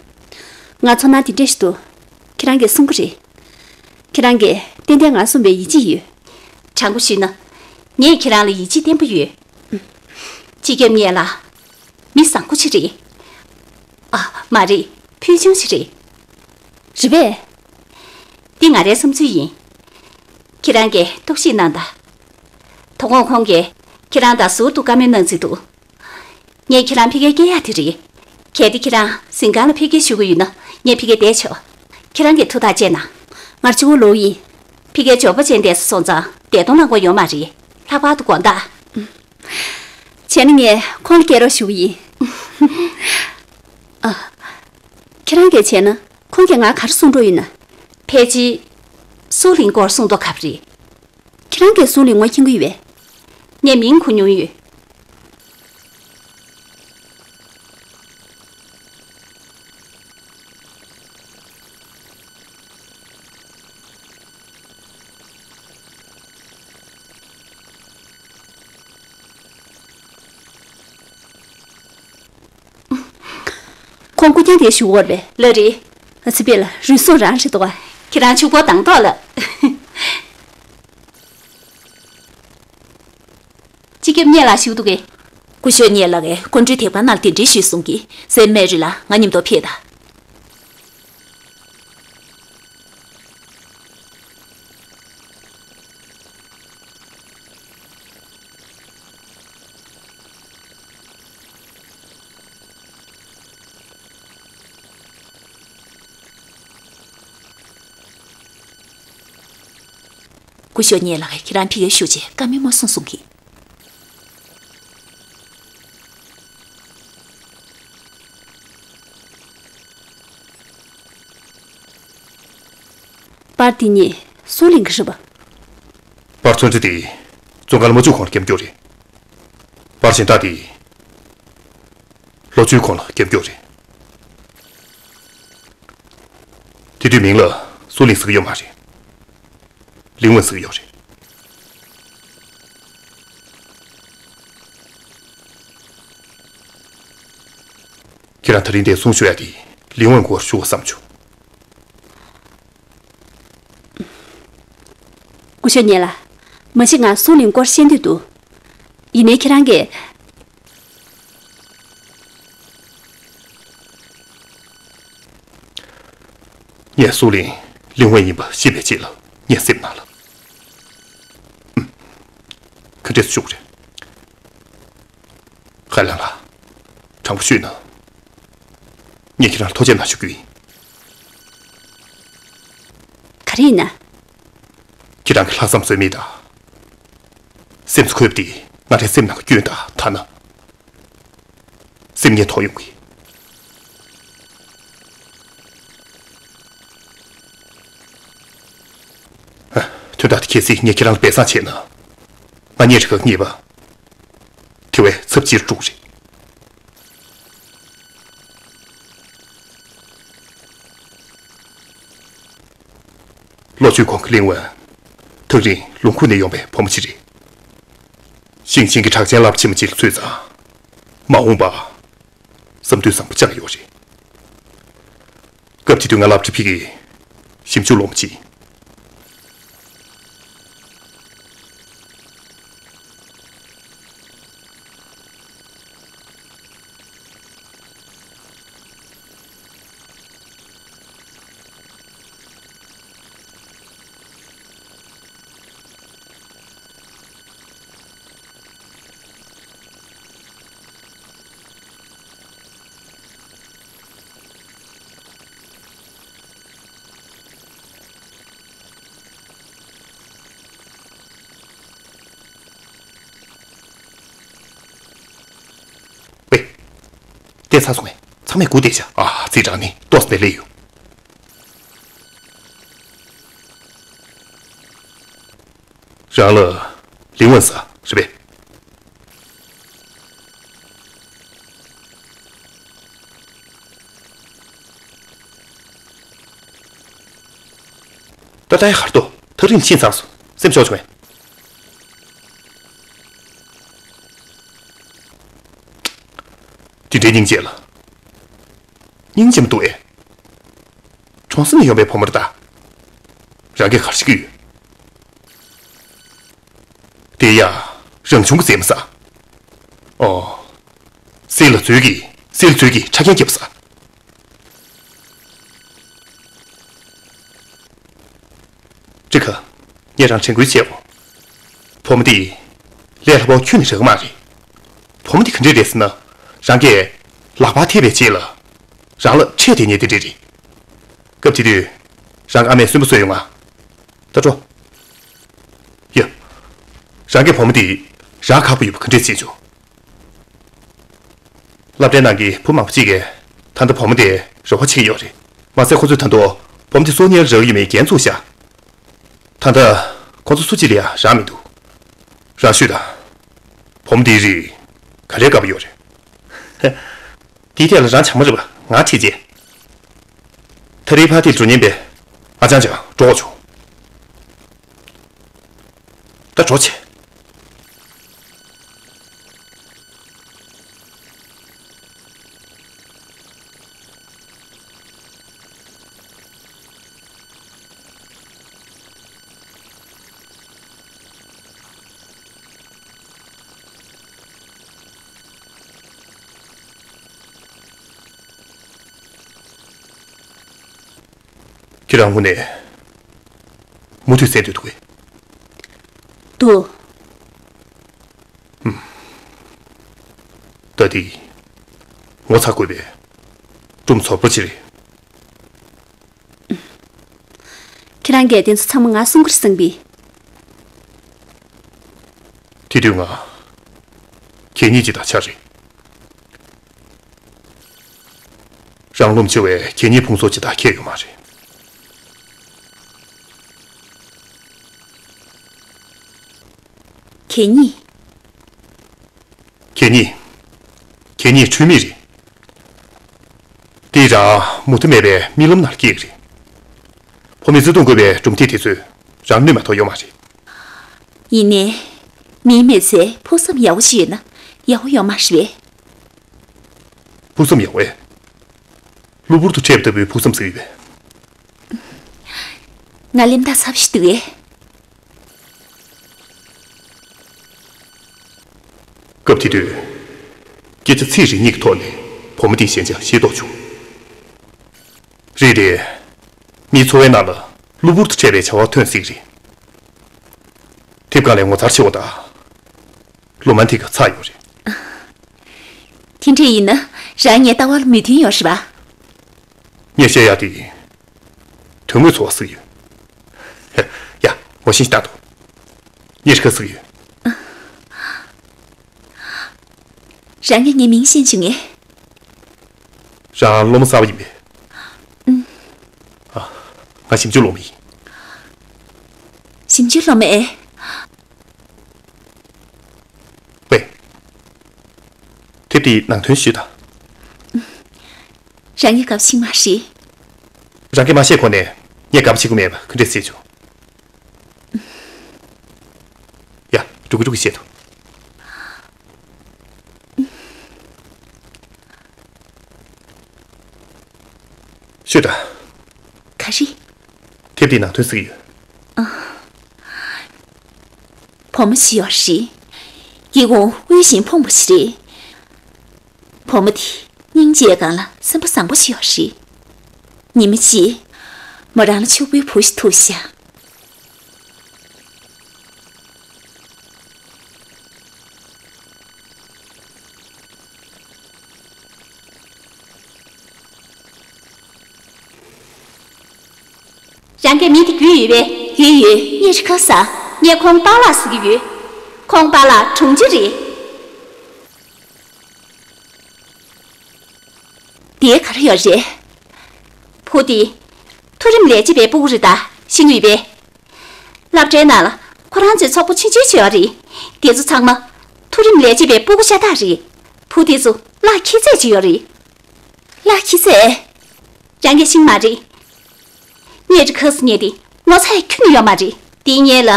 ང་ཚོར་སྣང་དེ་འདྲ་ཞིག་འདུག་ཁྱེད་རང་གིས་གསུང་གི་རེད། ཁྱེད་རང་གིས་ཏན་ཏན་ང་གསུངས་པའི་ཡིད་ཆེས་ཡོད། དྲང་པོ་ཞུས་ན། ངས་ཁྱེད་རང་ལ་ཡིད་ཆེས་བརྟན་པོ་ཡོད། སྤྱི་ཁྱབ་མཉེས་ལ། མི་བཟང་པོ་ཞིག་རེད། ཨ། མ་རེད། ཕུལ་བྱུང་ཞིག་རེད། རེད་པས། འདི་ང་རའི་བསམ་ཚུལ་ཡིན། ཁྱེད་རང་གིས་རྟོག་ཞིབ་གནང་དང་། དོ་དགོང་ཁོང་གིས་ཁྱེད་རང་དང་ཟུར་དུ་བཀའ་མོལ་གནང་རྩིས་འདུག་ངས་ཁྱེད་རང་ཕ་གིར་སྐྱེལ་ཡག་དེ་རེད། གལ་ཏེ་ཁྱེད་རང་གཟིམ་ཁང་ལ་ཕ་གིར་བཞུགས་ཀྱི་ཡོད་ན། ངས་ཕ་གིར་བསྡད་ཆོག་ཁྱེད་རང་གིས་ཐུགས་ཐག་བཅད་ན། ང་གཅིག་པོ་ལོག་ཡིན། ཕ་གིར་འབྱོར་པ་ཅན་བསྡད་སོང་ཙང་བདེ་དོན་ལ་མགོ་ཡོང་མ་རེད། ལྷག་པར་དུ་དགོང་དག་བྱས་ན་ངས་ཁོང་ལ་སྐྱེལ་རོགས་ཞུ་གི་ཡིན། ཨ། ཁྱེད་རང་གིས་བྱས་ན་ཁོང་གིས་ང་ག་རེ་གསུང་འགྲོ་ཡིན་ན། ཕལ་ཆེར། སུའུ་ལིང་སྐོར་གསུང་མདོག་ཁ་པོ་རེད། ཁྱེད་རང་གིས་སུའུ་ལིང་ངོ་མཁྱེན་གྱི་ཡོད་པས། ངས་མིང་གོ་མྱོང་ཡོད། ཁོང་སྐུ་རྐྱང་དེ་བཞུགས་ཡོད་རེད་པས། ལགས་རེད། ཨ་ཙི། པེ་ལགས། རུལ་སུངས་རང་རེད་འདུག་ག་ཁྱེད་རང་ཕྱུག་པོ་དང་ཐོག་ལ། སྤྱི་ཁྱབ་མཉེས་ལགས་བཞུགས་འདུག་གས། སྐུ་ཞབས་མཉེས་ལགས་ཀྱིས་སྐུ་མགྲོན་དེབ་ཁང་ནང་ལ་གདན་འདྲེན་ཞུས་སོང་གི། སེན་མེ་རི་ལགས་ང་མཉམ་དུ་ཕེབས་དང་། སྐུ་ཞབས་མཉེས་ལགས་ཀྱིས་ཁྱེད་རང་ཕ་གིར་བཞུགས་བྱས་བཀའ་མོལ་མ་གསུངས་གསུང་གི། པར་འདི་ཉིད་སུའུ་ལིང་གི་རེད་པ། པར་མཚོན་ཆ་དེ་ཙོང་ཁ་ལ་མ་བཅུག་གོང་ལ་རྒྱབ་སྐྱོར་རེད། པར་གཞན་དག་དེ་ལོ་བཅུའི་གོང་ལ་རྒྱབ་སྐྱོར་རེད། དེ་དུས་མིང་ལ་སུའུ་ལིང་ཟེར་གྱི་ཡོད་མ་རེད། ལིང་ཝུན་ཟེར་གྱི་ཡོད་རེད། ཁྱེད་རང་དེ་རིང་འདིར་གསུང་ཞུ་ཡ་དེ་ལིང་ཝུན་སྐོར་ཞུ་དགོས་བསམ་བྱུང་། སྐུ་ཞབས་མཉེས་ལགས། མ་གཞི་ང་སུའུ་ལིང་སྐོར་ཤེས་འདོད་འདུག་ཡིན་ནའི་ཁྱེད་རང་གིས། ངས་སུའུ་ལིང་ལིང་ཝུན་ཡིན་པ་ཤེས་པའི་རྗེས་ལ་ངས་སེམས་ནང་ལ། ཨུམ། ག་འདྲས་སེ་ཞུ་དགོས་རེད། ཧའེ་ལན་ལགས། དྲང་པོ་ཤོད་ན། ངས་ཁྱེད་རང་ལ་ཐུགས་རྗེ་གནང་ཞུ་རྒྱུ་ཡིན། ག་རེ་ཡིན་ན། ཁྱེད་རང་གི་ལྷག་བསམ་ཟོལ་མེད་དང་། སེམས་སུ་འཁོད་པ་དེ་ང་རའི་སེམས་ནང་གི་སྐྱོན་དང་ཐ་ན། སེམས་ངལ་ཐོག་ཡོང་གི། ཨ། དོན་དག་དེ་གལ་སྲིད་ངས་ཁྱེད་རང་ལ་སྦས་གསང་བྱས་ན། ང་གཉིས་རིགས་ཁག་གཉིས་པ། དེ་བས་ཚབས་ཆེར་འགྲོ་གི་རེད། ལོ་བཅུའི་གོང་གི་ལིང་ཝུན། ཐག་རིང་ལུང་ཁུག་ནས་ཡོང་པའི་བུ་མོ་ཅིག་རེད། ཞིང་ཆེན་གྱི་གྲགས་ཅན་རླབས་ཆེན་པོ་ཅིག་ལ་ཚུད་ཙང་། མ་འོངས་པར། བསམ་འདུན་བཟང་པོ་བཅངས་ཡོད་རེད། སྐབས་དེ་དུས་ང་སློབ་གྲྭ་ཕ་གིའི་ཞིབ་འཇུག་སློབ་མ་ཅིག་ཝེ། བལྟས་ཚར་སོང་ངས། ཚང་མས་སྒུག་བསྡད་ཤག་ཨ། ཙི་ཀྲང་ནི་ཏོག་ཙམ་ནས་སླེབས་ཡོང་། རང་ལ་ལིང་ཝུན་ཟེར་རེད་པས། ད་ལྟའི་ཧར་ཏོ་ཐག་རིང་ཕྱིན་ཚར་སོང་། སེམས་ཤོར་བྱུང་ངས། འདྲའི་སྙིང་རྗེ་ལ། སྙིང་རྗེ་མི་འདུག་ཨེ། གྲོང་གསེབ་ནས་ཡོང་པའི་བུ་མོ་རེད་ད། རང་གིས་ག་རེ་ཤེས་ཀྱི་ཡོད། དེ་ཡ། རང་བྱུང་གི་ཟེར་མི་ཟ། ཨོ། སྲིད་ལ་འཛུལ་གྱིས་སྲིད་ལ་འཛུལ་གྱིས་ཁྲ་རྒྱན་རྒྱབ་ས། ཅི་ཁ། ངས་རང་དྲན་སྐུལ་བྱས་འོ། བུ་མོ་འདི། ལས་སླ་པོ་ཁྱོན་ནས་རག་གི་མ་རེད། བུ་མོ་འདི་ག་འདྲས་རེད་ཟེར་ན། རང་གིས་ལག་པ་ཐེབས་པའི་རྗེས་ལ། རང་ལ་འཕྲད་དེ་ཉེ་དེ་འདྲས་རེད། སྐབས་དེ་དུས། རང་གི་ཨ་མས་གསོན་པོ་གསོས་ཡོང་ང་། ད་འགྲོ། ཡ། རང་གི་བུ་མོ་འདི། རང་ཁག་པོ་ཡོད་པ་ག་འདྲས་བྱེད་ཆོག་སློབ་གྲྭའི་ནང་གི་བུ་མང་པོ་ཅིག་གིས་ད་ལྟ་བུ་མོ་དེ་རེ་བ་བྱེད་ཀྱི་ཡོད་རེད། མ་ཟད་ཁོ་ཚོས་ད་དུང་བུ་མོ་དེ་གསོ་མཁན་རག་ཡོད་མེད་འགན་འཁུར་བཞག་ད་ལྟ་ཁོ་ཚོ་སུ་གཅིག་ལ་ཡང་རག་མི་འདུག་རང་ཤོད་དང་། བུ་མོ་དེའི་རིགས་ག་རེ་དགའ་པོ་ཡོད་རེད། དེའི་ཐད་ལ་རང་བྱང་མ་རེད་པ། ང་ཁྲིད་རྗེས། ད་རེས་ཕར་དེར་འགྲོ་མཁན་པས་ང་ཅང་ཅང་འགྲོ་དགོས་བྱུང་། ད་འགྲོ་ཆེ། ཁྱེད་རང་དངོས་གནས་མུ་མཐུད་བསད་འདོད་འདུག་གས། འདུག་ད་འདི་ངོ་ཚ་དགོས་པའི་སྒྲུང་ཚོགས་པ་ཅིག་རེད། ཁྱེད་རང་གིས་དེ་ཚོ་ཚང་མ་ང་གསུང་གི་རེད་བསམ་པས། དེ་དུས་ང་གད་སྙིགས་ཅིག་དང་ཆ་རེད། རང་རློམ་ཆེ་བའི་གད་སྙིགས་ཕུང་གསོག་ཅིག་དང་ཁྱད་ཡོད་མ་རེད། གད་སྙིགས། གད་སྙིགས། གད་སྙིགས་འཁྲུལ་མེད་རེད། འདི་རང་མུ་མཐུད་མེད་པའི་རྨི་ལམ་ནང་སྐྱེས་རེད། བུ་མོས་བརྩེ་དུང་བཀོད་པའི་གྲུབ་མཐས་དེ་ཚོས་རང་གནོད་མ་གཏོགས་ཡོད་མ་རེད། ཡིན་ནའི། མིའི་མི་ཚེ་ཕུགས་བསམ་ཡག་པོ་ཞིག་ཡོད་ན་ཡག་པོ་ཡོད་མ་རེད་པས། ཕུགས་བསམ་ཡག་པོ་ཨེ། གློ་བུར་དུ་འཕྲད་པ་ལྟ་བུའི་ཕུགས་བསམ་ཟེར་ཡོད་པས། ང་གླེན་རྟགས་ཚ་པོ་ཞིག་འདུག་གས། སྐབས་དེ་དུས། སྐད་ཆ་ཚིག་རེ་གཉིས་ཀྱི་ཐོག་ནས་བུ་མོ་དེའི་ཞེན་ཆགས་ཤེས་རྟོགས་བྱུང་། རེད་དེ། མིའི་འཚོ་བའི་ནང་ལ་གློ་བུར་དུ་འཕྲད་པའི་བྱ་བ་ཐོན་སྲིད་ཀྱི་རེད། དེབ་སྒང་ལས་ངོ་མཚར་ཆེ་བ་དང་། རོ་མན་ཐིག་ག་ཚ་ཡོད་རེད། དེ་འདྲ་ཡིན་ན་རང་ངའི་ལྟ་བ་ལ་མོས་མཐུན་ཡོད་རེད་པ། ངས་བཤད་ཡག་དེ། དོན་དངོས་ཚོར་བ་གཟིགས་ཡོད། ཡ། ངོ་ཤེས་ཤིག་ལྟ་དང་། ངས་རི་ཁ་གཟིགས་ཡོད། རང་གིས་ངའི་མིང་ཤེས་བྱུང་ངས། རང་སློབ་མ་གསར་པ་ཡིན་པས། ཨ། ང་ཞིབ་འཇུག་སློབ་མ་ཡིན། ཞིབ་འཇུག་སློབ་མ་ཨེ། ཝེ། དེབ་འདིའི་ནང་དོན་ཞུས་དང་། རང་གིས་དགའ་པོ་བྱེད་མ་རེད། རང་གིས་མ་བཤད་གོང་ནས་ངས་དགའ་པོ་བྱེད་ཀྱི་མེད་པ་ག་འདྲས་ཟེར་བྱུང་། ཡ། འགྲོ་གི་འགྲོ་གི་བཤད་དང་། ཤོད་དང་། ག་རེ། དེབ་འདིའི་ནང་དོན་གཟིགས་ཡོད། བུ་མོ་ཞིག་ཡོད་རེད། ཡིད་འོང་དབུལ་ཞིང་ཕོངས་པ་ཞིག་རེད། བུ་མོ་དེ་སྙིང་རྗེའི་སྒང་ལ་སེམས་པ་བཟང་པོ་ཞིག་ཡོད་རེད། ཉི་མ་གཅིག་མོ་རང་ལ་ཕྱུག་པོའི་བུ་ཞིག་ཐུག་ཤག་རང་གིས་མི་དེ་རྒྱུས་ཡོད་པས། ཡོད་ཡོད། ངས་རི་ཁ་ཟ། ངས་ཁོང་པཱ་ལགས་ཟེར་གྱི་ཡོད། ཁོང་པཱ་ལགས་དྲུང་ཆེ་རེད། དེ་ག་རེ་ཡོད་རེད། བུ་དེ། མཐོ་རིམ་ལས་བྱེད་པའི་སྤུ་གུ་རེད་ད་ཤེས་ཀྱི་ཡོད་པས། སློབ་གྲྭའི་ནང་ལ་ཁོ་རང་ཚོའི་ཚོགས་པ་ཆུང་ཆུང་ཅིག་ཡོད་རེད། དེ་ཚོ་ཚང་མ་མཐོ་རིམ་ལས་བྱེད་པའི་སྤུ་གུ་ཤ་སྟག་རེད། བུ་དེ་ཚོ་ལག་ཁྱི་ཚད་ཅིག་ཡོད་རེད། ལག་ཁྱི་ཚད། རང་གིས་ཤེས་མ་རེད། ངས་རི་ཁ་ཟེར་མཁན་དེ་ངོ་ཚ་ཡ་ཁྱོན་ནས་ཡོད་མ་རེད། དེའི་སྔོན་ལ་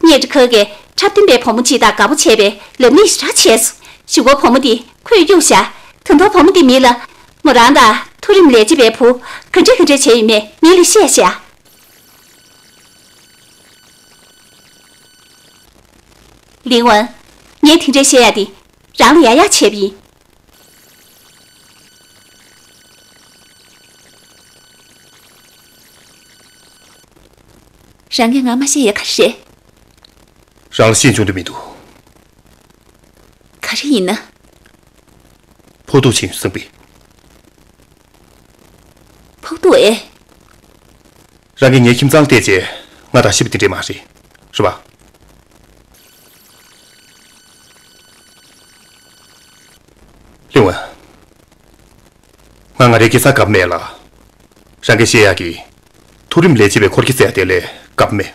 ངས་རི་ཁ་གི་འཁྲབ་སྟོན་པའི་བུ་མོ་ཅིག་དང་དགའ་པོ་བྱས་པའི་ལབ་གླེང་ཞེ་དྲག་བྱས་སོང་། གཞུག་གུ་བུ་མོ་དེ་ཁོས་གཡུགས་བཞག་ད་དུང་བུ་མོ་འདི་མི་ལ། མོ་རང་དང་མཐོ་རིམ་ལས་བྱེད་པའི་བུ་ག་འདྲ་ག་འདྲ་བྱས་ཡོད་མེད་མི་ལ་བཤད་ཤག་ལིང་ཝན། ངས་དེ་འདྲ་བཤད་ཡ་དེ་རང་ལ་ཡག་ཡག་བྱས་པ་ཡིན། རང་གིས་ང་མ་བཤད་ཡ་ག་རེ་རེད། རང་ལ་བཤད་བྱུང་དུ་མི་འདུག་ག་རེ་ཡིན་ན། ཕོག་ཐུག་ཕྱིན་བསམ་པས། ཕོག་ཐུག་ཨེ། རང་གིས་ངའི་ཁྱིམ་ཚང་ལ་བལྟས་རྗེས་ང་དང་ཤི་བ་དེ་འདྲས་མ་རེད། རེད་པ། ལིང་ཝན། ང་ང་རའི་སྐྱེས་ས་དགའ་པོ་མེད་ལ། རང་གིས་བཤད་ཡག་གི། མཐོ་རིམ་ལས་བྱེད་པའི་འཁོར་གྱི་ཟེར་ཡ་དེ་ལས་དགའ་པོ་མེད།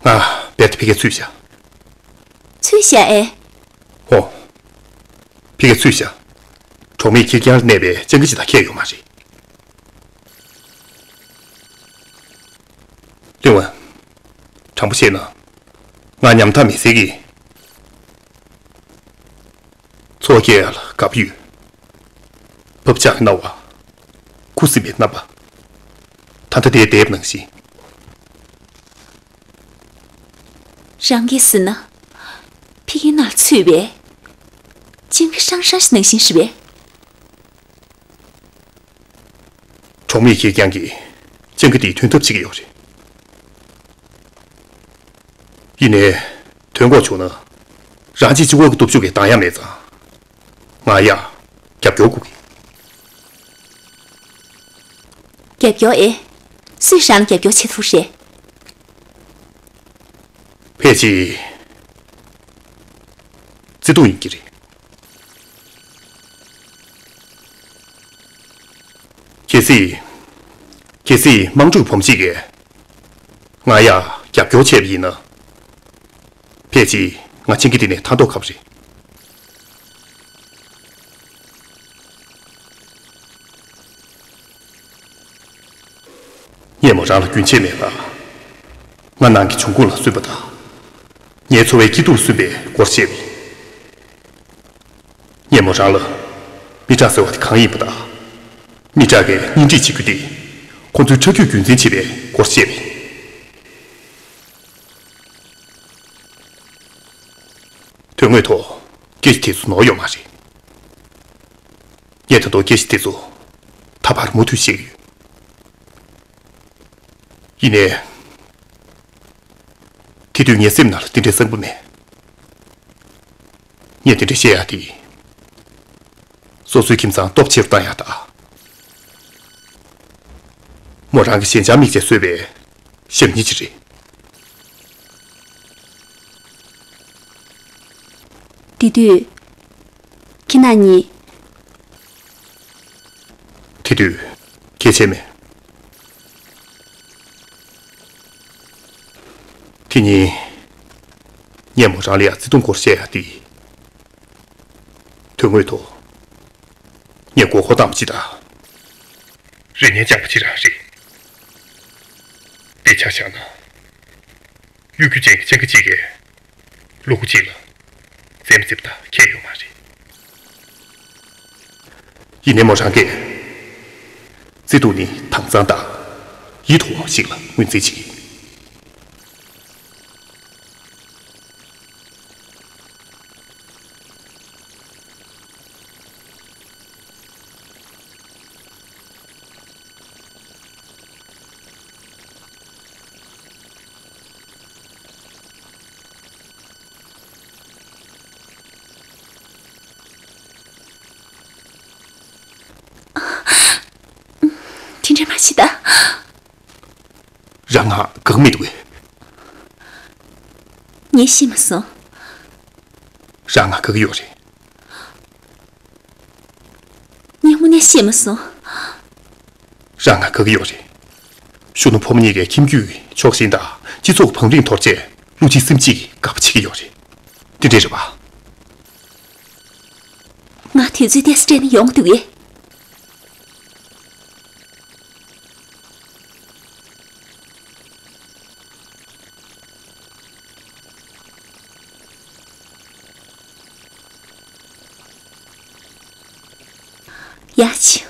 ང་རྦད་དེ་ཕ་གིར་ཚུད་བཞག་ཚུད་བཞག་ཨེ། ཧོ། ཕ་གིར་ཚུད་བཞག་གྲོགས་མེད་ཁེར་རྐྱང་ལ་གནས་པའི་སྤྱང་ཀི་ཅིག་དང་ཁྱད་ཡོད་མ་རེད། ལིང་ཝན། དྲང་པོ་བཤད་ན། ང་ཉམ་ཐག་མི་སེར་གྱི། འཚོ་བ་སྐྱེལ་ཡག་ལ་དགའ་པོ་ཡོད། བབ་ཆགས་ཀྱི་སྣང་བ། ཁུ་སིམ་པའི་རྣམ་པ། ད་ལྟ་དེ་འདས་པ་ནང་བཞིན། རང་གིས་ཟེར་ན། ཕ་གིའི་ནང་ཚུད་པའི། སྤྱང་ཀི་ཧྲང་ཧྲང་ཞིག་ནང་བཞིན་རེད་པས། གྲོགས་མེད་ཁེར་རྐྱང་གིས་སྤྱང་ཀི་དེའི་མཐུན་ཐབས་བྱེད་ཀྱི་ཡོད་རེད། ཡིན་ནའི། དོན་འགོག་བྱུང་ན། རང་གཅིག་གཅིག་པོ་གི་སྟོབས་ཤུགས་ཀྱིས་འདང་ཡ་མེད་ཙང་། ང་ཡ། རྒྱབ་སྐྱོར་དགོས་ཀྱི། རྒྱབ་སྐྱོར་ཨེ། སུས་རང་ལ་རྒྱབ་སྐྱོར་བྱེད་ཐུབ་རེད། ཕལ་ཆེར། བརྩེ་དུང་ཡིན་གྱི་རེད། གལ་སྲིད། གལ་སྲིད་དམངས་ཁྲོད་བུ་མོ་གཅིག་གིས། ང་ཡ་རྒྱབ་སྐྱོར་བྱས་པ་ཡིན་ན། ཕལ་ཆེར་ང་སྤྱང་ཀི་འདི་ནས་ཐར་མདོག་ཁ་པོ་རེད། སྙེ་མོ་རང་ལ་རྒྱུན་ཆད་མེད་པ། ང་ནང་གི་འབྱུང་ཁུངས་ལ་སུན་པ་དང་། ངའི་འཚོ་བའི་སྐྱིད་སྡུག་ལ་སུན་པའི་སྐོར་བཤད་པས། སྙེ་མོ་རང་ལ་མི་དྲག་ཟེར་བ་དེ་གང་ཡིན་པ་དང་། མི་དྲག་གིས་གཉེན་སྒྲིག་བྱེད་རྒྱུ་དེ་ཁོང་ཚོའི་ཁྲག་རྒྱུད་རྒྱུན་འཛིན་བྱེད་པའི་སྐོར་བཤད་པས། དོན་དངོས་ཐོག་སྐད་ཆ་དེ་ཚོ་ནོར་ཡོད་མ་རེད། ངས་ད་དུང་སྐད་ཆ་དེ་ཚོ་ད་བར་མུ་མཐུད་བཤད་ཀྱི་ཡོད། ཡིན་ནའི། དེ་དུས་ངའི་སེམས་ནང་ལ་དེ་འདྲའི་བསམ་པ་མེད། ངས་དེ་འདྲ་བཤད་ཡག་དེ། སོ་སོའི་ཁྱིམ་ཚང་སྟོབས་ཆེ་རུ་བཏང་ཡག་དང་། མོ་རང་གི་ཞེན་ཆགས་མིག་ཆས་གསོས་པའི་ཞབས་གཉིས་ཅིག་རེད། དེ་དུས། ཁྱེད་རང་གཉིས། དེ་དུས། སྐད་ཆ་མེད། དེ་ཉིན། སྙེ་མོ་རང་ལ་ཡང་བརྩེ་དུང་སྐོར་བཤད་ཡག་དེ། དོན་དངོས་ཐོག་ངས་མགོ་སྐོར་བཏང་བ་ཅིག་དང་། རེ་ངན་བཅངས་པ་ཅིག་རང་རེད། དཔེ་ཆ་བཞག་ན། གཡོ་སྒྱུ་ཅན་གྱི་སྤྱང་ཀི་གཅིག་གིས། ལུ་གུ་གཅིག་ལ། འཛེམ་འཛེམ་དང་ཁྱད་ཡོད་མ་རེད། ཡིན་ནའི་མོ་རང་གིས། བརྩེ་དུང་ནི་དྭངས་གཙང་དང་། ཡིད་དུ་འོང་བ་ཞིག་ལ་ངོས་འཛིན་བྱེད་ཀྱི། དེ་འདྲ་མ་བྱེད་ད། རང་ང་དགའ་གི་མི་འདུག་གས། ངས་ཤེས་མ་སོང་། རང་ང་དགའ་གི་ཡོད་རེད། ངས་དངོས་གནས་ཤེས་མ་སོང་། རང་ང་དགའ་གི་ཡོད་རེད། གཞོན་ནུ་ཕོ་མོ་གཉིས་ཀས་ཁྱིམ་རྒྱུད་ཀྱི་ཕྱོགས་ཞེན་དང་སྤྱི་ཚོགས་ཀྱི་བང་རིམ་དོར་རྗེས་བློ་གཅིག་སེམས་གཅིག་གིས་དགའ་པོ་བྱེད་ཀྱི་ཡོད་རེད། དེ་འདྲས་རེད་པ། ང་དུས་ཚོད་ཏོག་ཙམ་སྤྲད་ན་ཡོང་གི་འདུག་གས། ཡ་ཆུ།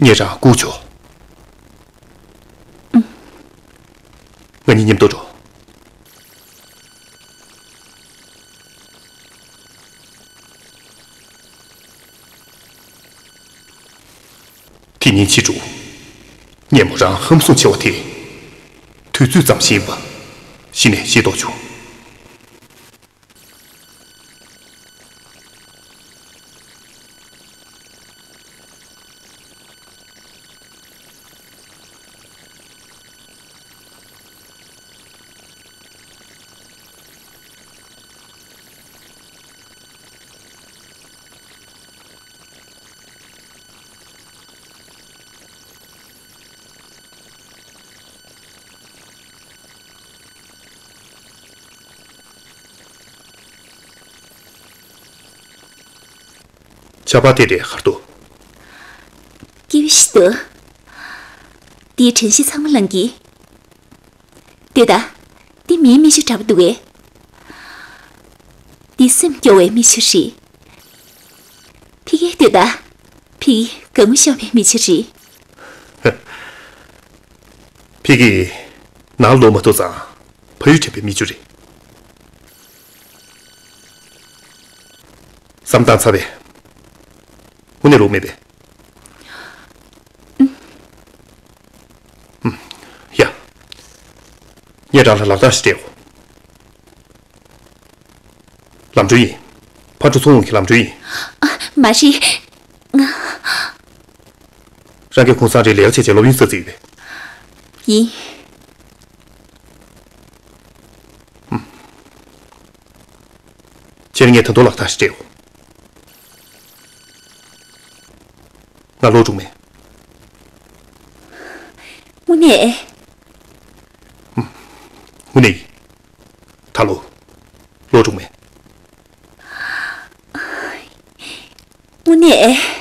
ངས་རང་སྒུག་ཆོག་ང་གཉིས་མཉམ་དུ་འགྲོ། དེ་ཉིན་ཕྱི་དྲོ། སྙེ་མོ་རང་ཧམ་སེམས་ཆེ་བ་དེ། དུས་ཚོད་ཙམ་ཞིག་ཡིན་པ། གཞི་ནས་ཤེས་རྟོགས་བྱུང་། ཆར་པ་དེ་རེད་ཧར་ཏོ། སྐྱིད་པོ་ཞིག་འདུག་འདིའི་དྲན་ཤེས་ཚང་མ་ལངས་ཀྱི། ལྟོས་དང་། འདི་མིའི་མིག་ཆུ་འདྲ་པོ་འདུག་གས། འདི་སེམས་སྐྱོ་བའི་མིག་ཆུ་རེད། ཕ་གིར་ལྟོས་དང་། ཕ་གི་དགའ་མོ་ཤོར་བའི་མིག་ཆུ་རེད། ཕ་གི་ནང་ལོག་མ་ཐུབ་ཙང་ཕ་ཡུལ་དྲན་པའི་མིག་ཆུ་རེད། བསམ་བཏང་ཚར་བས། དངོས་གནས་ལོག་མེད་པས། ཡ། ངས་རང་ལ་ལག་རྟགས་ཤིག་སྤྲད་འོ། ལམ་གྲོན་ཡིན། ཕར་འགྲོ་ཚུར་འོང་གི་ལམ་གྲོན་ཡིན། ཨ། མ་རེད། ང་། རང་གིས་གུང་སེང་རེ་ལས་ཀ་བྱས་བྱས་སློབ་ཡོན་བསགས་རྩིས་ཡོད་པས། ཡིན། ཁྱེད་ངས་ད་དུང་ལག་རྟགས་ཤིག་སྤྲད་འོ། ང་ལོག་འགྲོ་མེད། དངོས་གནས། དངོས་གནས་ཡིན། ད་ལོག་ལོག་འགྲོ་མེད། དངོས་གནས།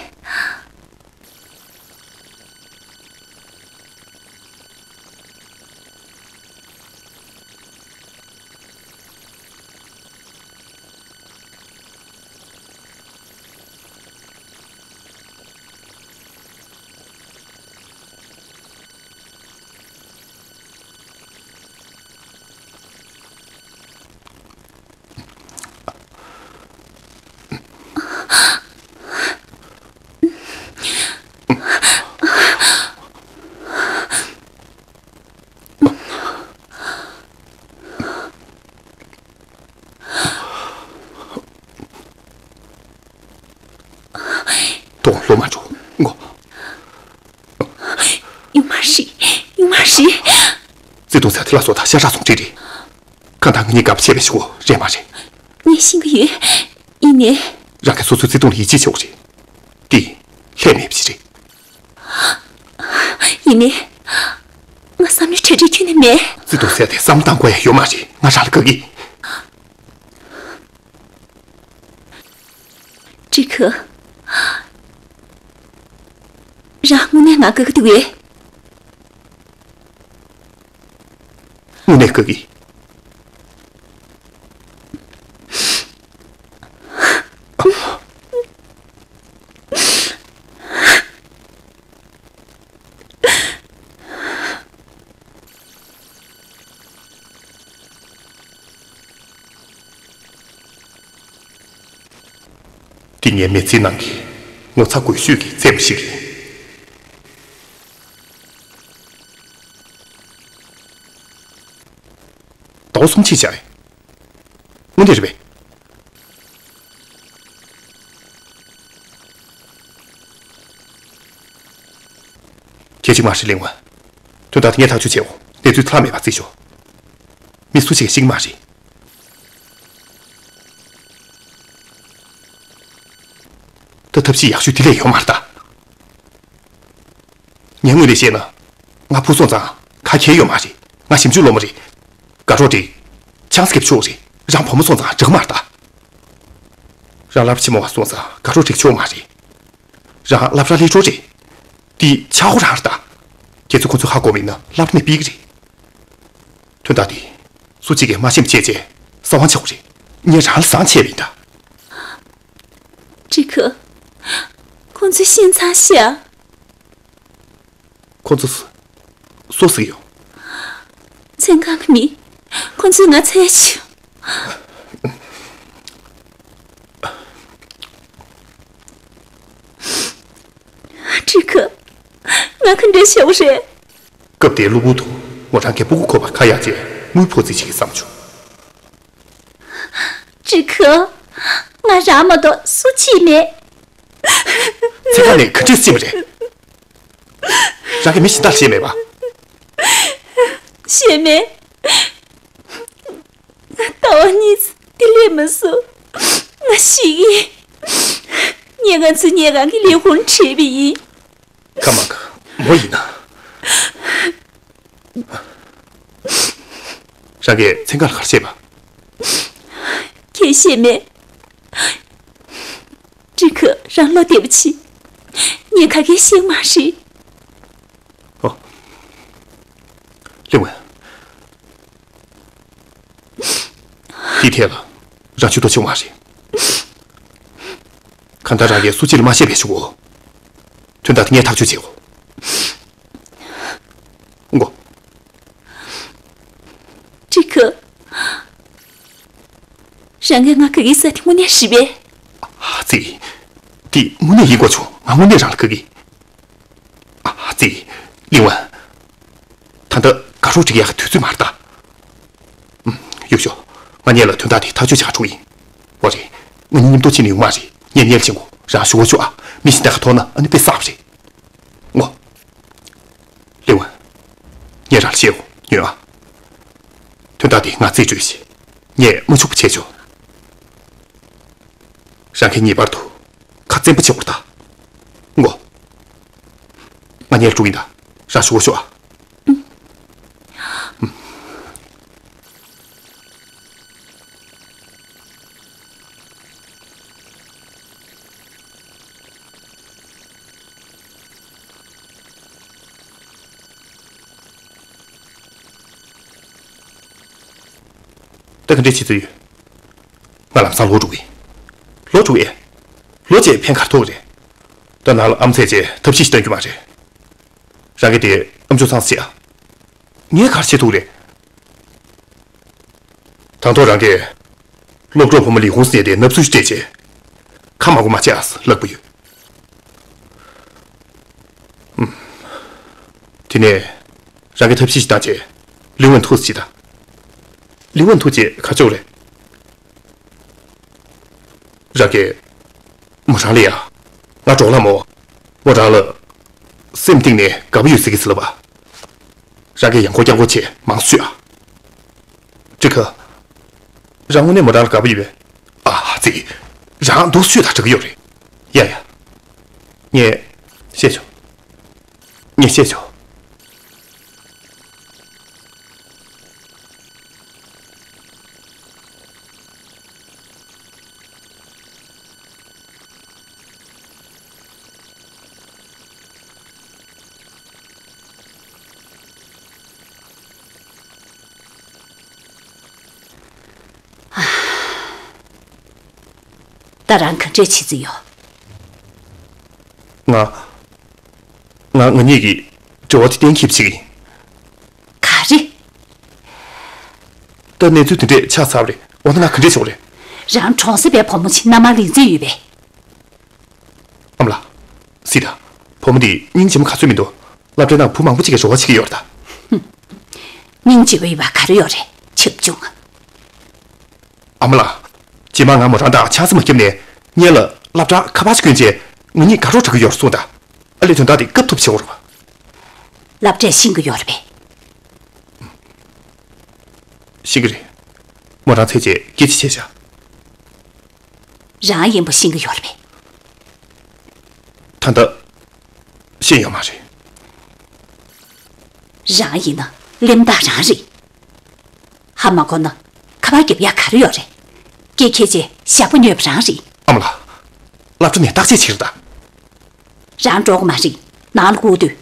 དོ་ལོ་མ་འགྲོ་ངོ་། ཡོང་མ་རེད། ཡོང་མ་རེད། བརྩེ་དུང་ཟེར་དེ་ལ་སོ་ད་ཤ་ཁྲག་ཟུང་འབྲེལ་རེད། གང་ལྟར་ང་གཉིས་དགའ་པོ་བྱས་པའི་ཞུ་བོ་རེད་མ་རེད། ངས་ཤེས་ཀྱི་ཡོད། ཡིན་ནའི། རང་གིས་སོ་སོའི་བརྩེ་དུང་ལ་ཡིད་ཆེས་བྱེད་དགོས་རེད། དེ་ལྷད་མེད་པ་ཞིག་རེད། ཡིན་ནའི། ང་བསམ་བློའི་གྲ་སྒྲིག་ཁྱོན་ནས་མེད། བརྩེ་དུང་ཟེར་དེ་བསམ་བཏང་དགོས་ཡ་ཡོད་མ་རེད། ང་རང་ལ་དགའ་གི། ཀྲི་ཁུ། རང་དངོས་གནས་ང་དགའ་གི་འདུག་གས། དངོས་གནས་དགའ་གི། འདི་ངའི་མི་ཚེའི་ནང་གི་ངོ་ཚ་དགོད་ཤོས་ཀྱི་རྩེད་མོ་ཞིག་ཡིན། ཟླ་བ་གསུམ་ཕྱིན་བཞག་ཡིན། དངོས་གནས་རེད་པས། ཁྱེད་ཅིག་མ་ཧྲི་གླིང་བ། དོན་དག་དེ་ངས་ཐག་གཅོད་བྱེད་འོ། གནས་ཚུལ་ཐ་མེད་པ་བརྩིས་ཤོག་མི་སུ་ཞིག་ཤེས་ཀྱི་མ་རེད། ད་ཐབས་ཤེས་ཡག་ཤོས་དེ་ལས་ཡོད་མ་རེད་ད། ངས་དངོས་གནས་བཤད་ན། ང་བུ་སོང་ཙང་ག་གེ་ཡོད་མ་རེད། ང་ཞིབ་འཇུག་སློབ་མ་རེད། དགའ་གྲོགས་རེད། ཆང་ས་རྒྱབ་ཆོག་རེད། རང་བུ་མོ་སོང་ཙང་འགྲིག་མ་རེད་ད། རང་སློབ་གྲྭ་ཆེན་མོ་བ་སོང་ཙང་དགའ་གྲོགས་འགྲིག་ཆོག་མ་རེད། རང་སློབ་གྲྭ་སླེབས་འགྲོ་རེད། འདི་ཆག་སྒོ་རང་རེད་ད། ཁྱེད་ཚོ་ཁོ་ཚོ་ཧ་གོ་མིན་ན་སློབ་གྲྭ་ནས་ཕུད་ཀྱི་རེད། དོན་དག་འདི་སུ་གཅིག་གིས་མ་ཤེས་པ་བྱས་བྱས་གསང་བ་ཆགས་དགོས་རེད། ངས་རང་ལ་བཟང་བྱས་པ་ཡིན་ད། ཀྲི་ཁུ། ཁོང་ཚོས་ཤིང་ཚང་ཤག་ཁོ་ཚོས་སོ་ཟིག་ཡོང་། མཚན་གང་གི་མི། ཁོ་ཚོས་ང་ཚད་ཆུ། ཁྲི་ཁ། ང་ག་འདྲ་བྱེད་དགོས་རེད། སྐབས་དེའི་གློ་བུར་དུ་མོ་རང་གི་སྤུ་གུ་ཁོ་པ་ཁ་ཡག་ཅེས་དངུལ་ཕོག་རྩིས་བྱེད་ཀྱི་བསམ་བྱུང་། ཁྲི་ཁ། ང་རང་མ་གཏོགས་སུ་གཅིག་མེད། ཚེ་ཁ་ནས་ག་འདྲས་སྲིད་པ་རེད། རང་གི་མི་གཞན་དག་ཤེས་མེད་པ། ཤེས་མེད། ཟླ་བ་གཉིས་འདི་ལས་མ་སོང་། ང་ཤི་གི། ངས་ང་ཚོའི་ཉལ་ཁང་གི་ལས་ཁུངས་བྲིས་པ་ཡིན། ཁ་མ་ཁ་མོ་ཡིན་ན། རང་གིས་མཚན་གང་ལ་ག་རེ་བྱས་པ། ཁྱེད་ཤེས་མེད། ཁྲི་ཁ་རང་བློ་བདེ་པོ་བྱེད། ངས་ག་གེ་ཤེས་མ་རེད། ཨོ། ལིང་ཝན། དེའི་ཐད་ལ་རང་ཆུ་ཏོ་ཆུང་བ་རེད། གང་ལྟར་རང་གིས་སུ་གཅིག་ལ་མ་བཤད་པའི་ཆུ་གོ། དོན་དག་དེ་ངས་ཐག་གཅོད་བྱེད་གོ། འགོ། ཁྲི་ཁ། རང་གིས་ང་ག་གེ་ཟ་དེ་དངོས་གནས་རེད་པས། ཨ་ཙི། དེ་དངོས་གནས་ཡིན་དགོས་བྱུང་། ང་དངོས་གནས་རང་ལ་ག་གེ། ཨ་ཙི། ལིང་ཝན། ད་ལྟ་དགའ་རོགས་སྒྲིག་ཡག་གི་དུས་ཚོད་མ་རེད་ད། ཨུམ། ཡུག་ཤོ། ང་གཉིས་ལ་དོན་དག་དེ་ཐག་གཅོད་བྱེད་ག་འགྲོ་གི་ཡིན། འོ་རེད། ང་གཉིས་མཉམ་དུ་ཕྱིན་ན་ཡོང་མ་རེད། ངས་སྔོན་ལ་ཕྱིན་གོ། རང་ཞུ་བ་ཞུ་ཨ། མི་གཞན་དག་ག་མཐོང་ན་ཨ་ནི་དཔེ་བསགས་པ་རེད། ངོ་། ལིང་ཝན། ངས་རང་ལ་བཤད་གོ། ཉོན་ཨ། དོན་དག་དེ་ང་རྩིས་སྤྲོད་བྱེད། ངས་མ་འཆུག་པ་བྱས་ཆོག་རང་གིས་ངེས་པར་དུ་ཁ་བཙན་པོ་བྱེད་དགོས་ད། ངོ་། ང་གཉིས་ལ་འགྲོ་གི་ཡིན་ད། རང་ཞུ་བ་ཞུ་ཨ། ད་ག་འདྲས་བྱེད་ཚུལ་ཡོད། ང་ལམ་སང་ལོག་འགྲོ་གི། ལོག་འགྲོ་གི། ལོག་བྱས་ཕན་ག་རེ་ཐོགས་ཀྱི་རེད། ད་ནང་ལ་ཨ་མ་ཚེ་ཆེ་ཐབས་ཤེས་ཤིག་གཏོང་རྒྱུ་མ་རེད། རང་གིས་དེ་ཨམ་ཅོག་ཚང་བྱེད་ཨ། ངས་ག་རེ་བྱེད་ཐུབ་རེད། དང་ཐོག་རང་གིས་སློབ་གྲོགས་བུ་མོ་ལི་ཧུང་ཟེར་དེ་ནབ་སུ་ཞིག་སྤྲད་བྱས། ཁ་མང་པོ་མ་བྱེད་ཨ་ལབ་ཀྱི་ཡོད། ཨུམ། དེ་ནས་རང་གིས་ཐབས་ཤེས་ཤིག་བཏང་བྱས། ལིང་ཝན་ཐུག་ཟེར་ད། ལིང་ཝན་ཐུག་བྱས་ག་ཅོག་རེད། རང་གིས། མོ་རང་ལ་ཡ། ང་གྲོགས་ལ་མོ། མོ་རང་ལ། སེམས་གཏིང་ནས་དགའ་པོ་ཡོད་ཟེར་གི་ཟེར་ལབ་པ། རང་གིས་ཡང་སྐོར་བསྐྱར་སྐོར་བྱས་མང་ཤོས་ཨ། ཁྲི་ཁ། རང་དངོས་གནས་མོ་རང་ལ་དགའ་པོ་ཡོད་པས། ཨ་ཙི། རང་སྡུག་ཤོས་དང་འདྲ་གི་ཡོད་རེད། ཡ་ཡ། ངས། བཤད་ཆོག་ངས་བཤད་ཆོག་ད་རང་ག་འདྲས་བྱེད་རྩིས་ཡོད། ང་། ང་ང་གཉིས་ཀྱི་འབྲེལ་བ་དེ་གཏན་འཁེལ་བྱེད་ཀྱི་ཡིན། ག་རེ། ད་གནས་ཚུལ་དེ་འདྲས་ཆགས་ཚར་བ་རེད། འོ་ན་ང་ག་འདྲས་བྱེད་དགོས་རེད། རང་གྲོང་གསེབ་པའི་བུ་མོ་ཆེ་མནའ་མར་ལེན་རྩིས་ཡོད་པས། ཨ་མ་ལགས། སྲིད་ད། བུ་མོ་འདི་སྙིང་རྗེ་མོ་ག་ཚོད་མི་འདུག་སློབ་གྲྭའི་ནང་བུ་མང་པོ་ཅིག་གིས་རེ་བ་བྱེད་ཀྱི་ཡོད་རེད་ད། སྙིང་རྗེ་བོ་ཡིན་པ་ག་རེ་ཡོད་རེད། བྱབ་ཆུང་། ཨ་མ་ལགས། རྗེས་མ་ང་མོ་རང་དང་ཆང་ས་མ་བརྒྱབ་ནས་སྔོན་ལ་སློབ་གྲྭར་ཁ་པར་ཞིག་བསྐྱོན་རྗེས་ང་གཉིས་དགའ་རོགས་འགྲོ་གི་ཡོད་རེད་གསུངས་དང་། ཨ་ལས་དོན་དག་དེ་སྐབས་ཐུབ་བྱེད་དགོས་རེད་པ། སློབ་གྲྭར་ཤེས་ཀྱི་ཡོད་རེད་པས། ཤེས་ཀྱི་རེད། མོ་རང་ཚེ་རྗེས་སྐད་ཆ་བཤད་བཞག་རང་ཡིན་པ་ཤེས་ཀྱི་ཡོད་རེད་པས། ད་ལྟ་ཤེས་ཡོད་མ་རེད། རང་ཡིན་ན་གླེན་རྟགས་རང་རེད། ཧ་མ་གོ་ན་ཁ་པར་རྒྱབ་ཡག་ག་རེ་ཡོད་རེད། སྐད་འཁེལ་རྗེས་ཞག་པོ་ཉོས་པ་རང་རེད། ཨ་མ་ལགས། སློབ་གྲྭ་ནས་བརྟག་དཔྱད་བྱེད་རེད་ད། རང་འགྲོ་གི་མ་རེད། ནང་ལ་སྒུག་སྡོད།